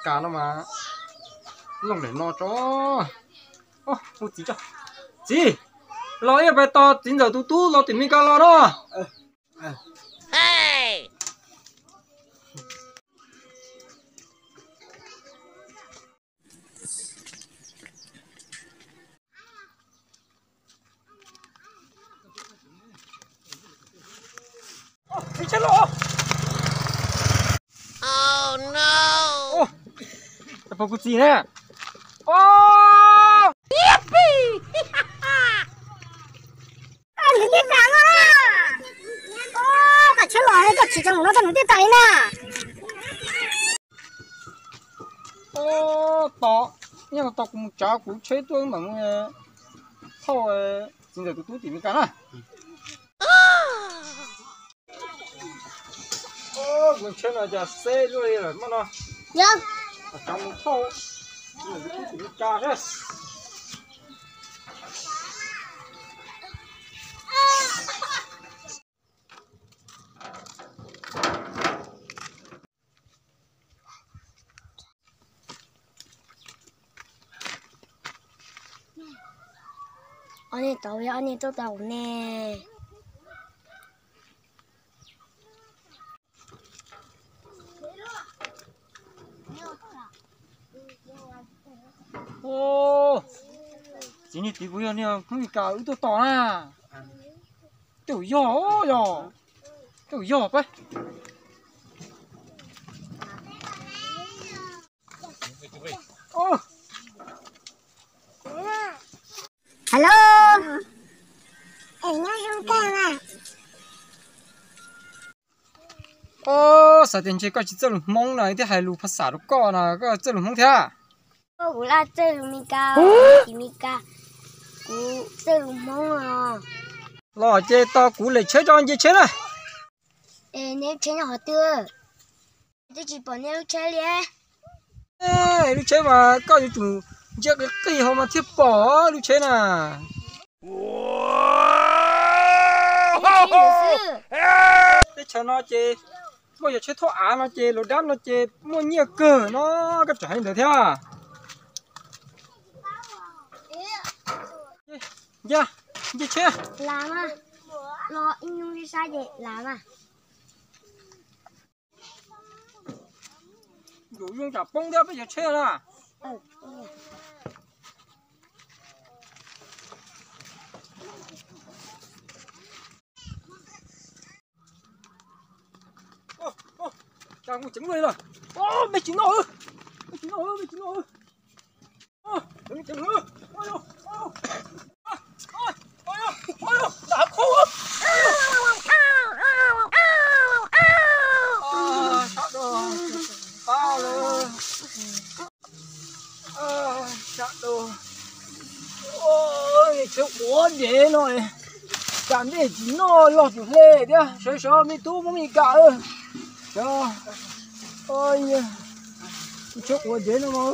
Kas no mas, loj nim no tso. Hu txiv tso. Txiv, los ib pais tos txiv ntxawm tus tub los tim Mes Kas los no. Pog kuv txiv ne. Nws thiaj tas no. Koj tsheb los koj tsis tso mus no txog nws thiaj tas li na. Tos, nyob tos kuv mus tsav kuv tsheb tuaj mam mus thauj txiv ntxawm tus tub tim Mes Kas na. Kuv tsheb no cas xeb luaj li lawm maj no. Tsav mus thauj txiv ntxawm tus tub tim Mes Kas seb. Ob niag tau, yog ob niag tuaj tau ne. Txiv niag txiv kuv yog niag Hmoob Mes Kas wb tuaj tos na. Tej zaum yog, yog, tej zaum yog peb. Hello. Xav tias ntshe koj tsis txawj lus Hmoob no thiaj hais lus phas xas rau koj no, koj txawj lus Hmoob thiab? Kuv laj txawj lus Mes Kas, tim Mes Kas, kuv txawj lus Hmoob os. Los ces tos kuv lem tsheb tso nce tsheb na. Es nej lub tsheb nyob qhov twg? Twb tsis pom nej lub tsheb li. Lub tsheb mas koj yuav tsum ntsia qis qis hauv mas thiaj pom lub tsheb na. Teb chaws no ces muaj yog tsheb thauj av no ces los dab no ces muaj nyiaj kawg no, koj tseem hais ntawd thiab. Nce, nce tsheb. Los ib hnub saib ces lav mas. Yuav zoo tsam poob thiab peb cov tsheb na. Cas mus ceev luaj li lawm. Me tsis noj, me tsis noj, me tsis noj. Sab tsheb quav dev no, cas nplej tsis noj los tsis hle thiab, sawv sawv me tub Hmoob Mes Kas. Tsheb quav dev no mas,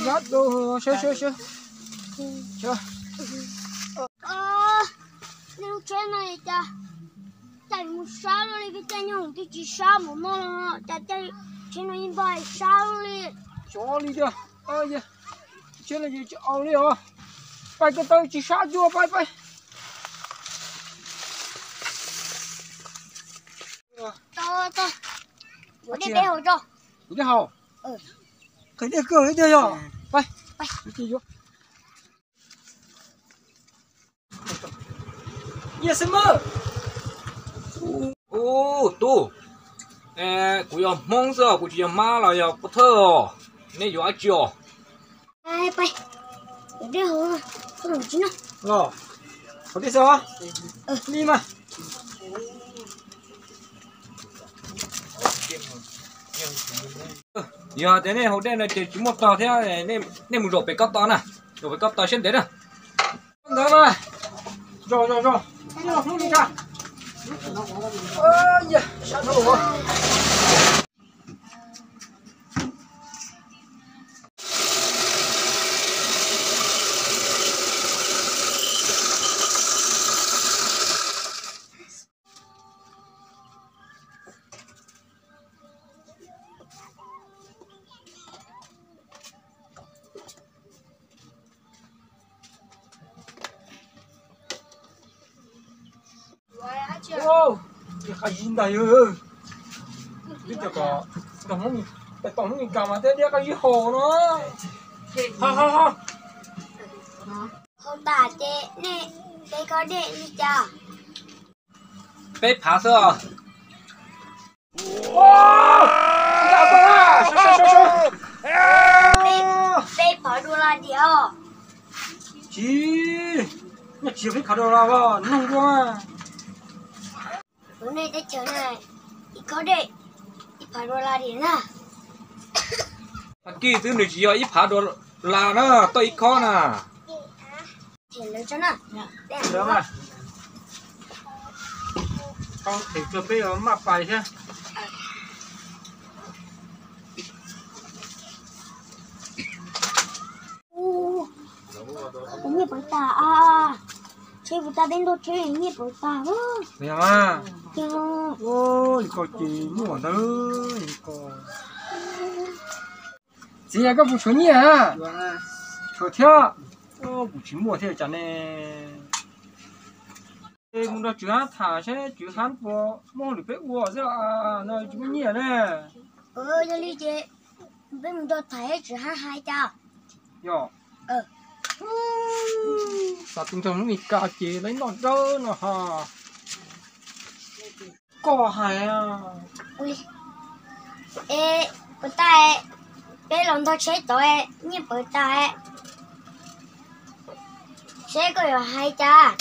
sab, sawv sawv sawv. Lub tsheb no cas caij mus sab luaj li, peb caij nyob hauv twb tsis sab mus no los cas caij tsheb no yeej npaj sab luaj li. Xyov li tiag, tsheb no tsis aus li os. Pais ko taw tsis sab cuag, pais pais. Kuv dej haus. Qhia dej kawg li tiag yog. Pais, pais. Yog xwb mas. Ub, tub, kuv yog Hmoob xwb, kuv tsis yog Mab los yog Pov Thawj os. Nej yuav dab tsi os? Los, haus dej xwb os. Li mas. Yog tias nej haus dej no ces tsis muaj tog thiab, nej mus zaum pem kob tog na, zaum pem kob tog siab ntev na. Ntawd mas, zaum zaum zaum, hnub li ka. Sab dhau. Diab qab zib ntag yog. Twb cov kom, tom Hmoob Mes Kas mas twb diab qab zib haus no. Ha ha ha. Haus tas ces nej peb khob dej li cas? Peb phav xwb os. Peb phav dua la diam os. Tsis, nej tsis peb phav dua la os, nug dua. Kuv nej teb chaws na, ib khob dej ib phav dua la diam na. Tag kis twb nws tsis yog ib phav dua la na, toj ib khob na. Them lawv tso na. Them tso peb maj pais thiab. Kuv nyiaj pawv tas a. Tsheb puas tag, peb ntog tsheb nyiaj pawv tas. Yog mas. Li ko ces muaj ntawd li ko. Txiv, yog koj puas tshuav nyiaj? Tshuav thiab. Kuv tsis muaj thiab cas ne. Mus nrog Tswv Hab tham seb Tswv Hab puas muaj hauj lwm peb ua xwb no, tsis muaj nyiaj ne. Yog li ces peb mus nrog tham Tswv Hab hais cas. Yog. Xav tus nrog Hmoob Mes Kas ces lawv noj dawb no ha. Koj hais. Es puas tag, peb los ntog tsheb tod, nyiaj pawv tas. Seb koj yuav hais cas.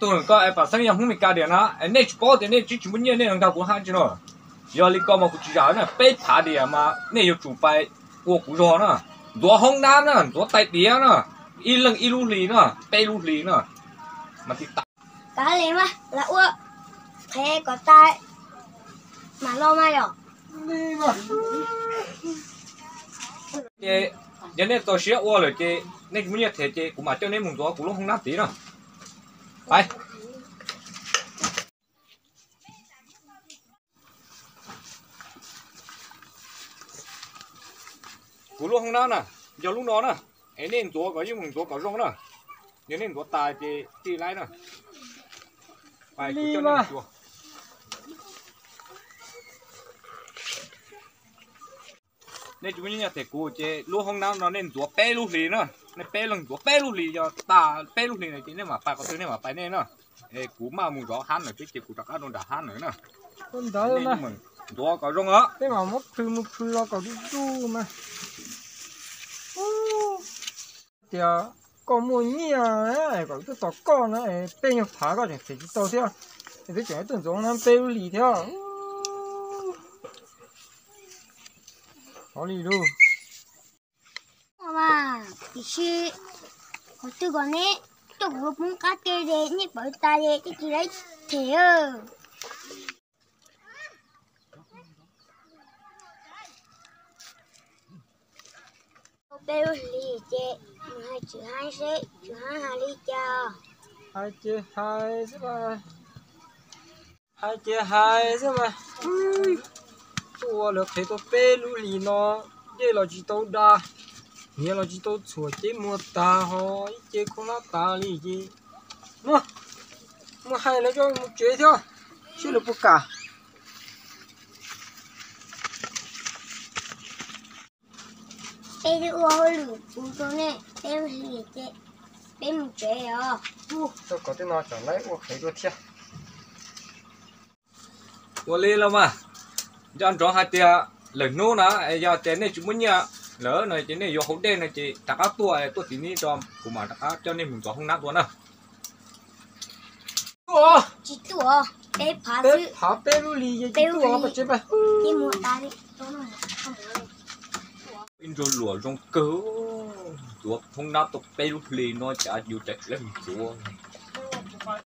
Tus koj es pam xeeb yog Hmoob Mes Kas diam na, nej tsis paub tias nej tsis tsis muaj nyiaj nej los nkag kuv hab tsi no. Yog li ko mas kuv tsis zam na, peb phav diam mas nej yuav tsum pais ua kuv zog na. Ntxuav hoob nab na, ntxuav tais diav na, ib leeg ib lub hlis na, peb lub hlis na. Mas tib tas. Kav liam mas, lam ua qhev kom tas mam los mas yom. Ces yog nej txaus siab ua lawm ces nej tsis muaj nyiaj them ces kuv mam coj neb mus ntxuav kuv lub hoob nab tid na. Pais. Kuv lub hoob nab na, yog lub no na, es nej ntxuav kom yeej mus ntxuav kom zoo na. Yog nej ntxuav tas ces tij laib na. Pais, kuv coj nej mus ntxuav. Nej tsis muaj nyiaj them kuv ces lub hoob nab no nej ntxuav peb lub hlis na. Nej peb leeg ntxuav peb lub hlis, yog tas peb lub hlis na ces nej mam pais qhov twg nej mam pais nej na. Es kuv maj mus zov hab lawm peb ces kuv rov qab rau nram hab lawm na. Ntawd ntxuav kom zoo os. Peb mam muab plhws mus plhws los kom zuj zus mas. Tias koj muaj nyiaj kom tuaj tos koj na, peb nyuag phav koj tseem them tsis tau thiab. Es twb tseem tuaj ntxuav na peb lub hlis thiab. Hov li lug. Tiam sis qhov twg kom neb coj kuv poob qab ke es nyiaj pawv tas es tsis tsis laib them. Peb lub hlis ces mus hais Tswv Hab seb Tswv Hab hais li cas. Hais ces hais xwb mas. Hais ces hais xwb mas. Tuaj ua lawv qhev tau peb lub hlis no, dej los tsis tau da, hniav los tsis tau txhuam, ces muag tas ho ib ce khoob hlab tas li ces. Muab, muab hais lawv coj mus tsev thiab, seb lawv puas kam. Peb twb ua hauj lwm puv rau nej peb hlis ces peb mus tsev os. Tau kom tej no tsam lawv ua qhev dua thiab. Ua li los mas, nco ntsoov hais tias lwm hnub na yog tias nej tsis muaj nyiaj lawm no ces nej yuav haus dej no ces rov qab tuaj, tuaj tim no tso, kuv mam rov qab coj nej mus ntxuav hoob nab dua na. Tsis tuaj, peb phav xwb, phav peb lub hlis ces tsis tuaj, peb tsev pab. Ib ntsug luam zoo kawg, ntxuav hoob nab tau peb lub hlis no cas yus tseem tsis laib mus ntxuav.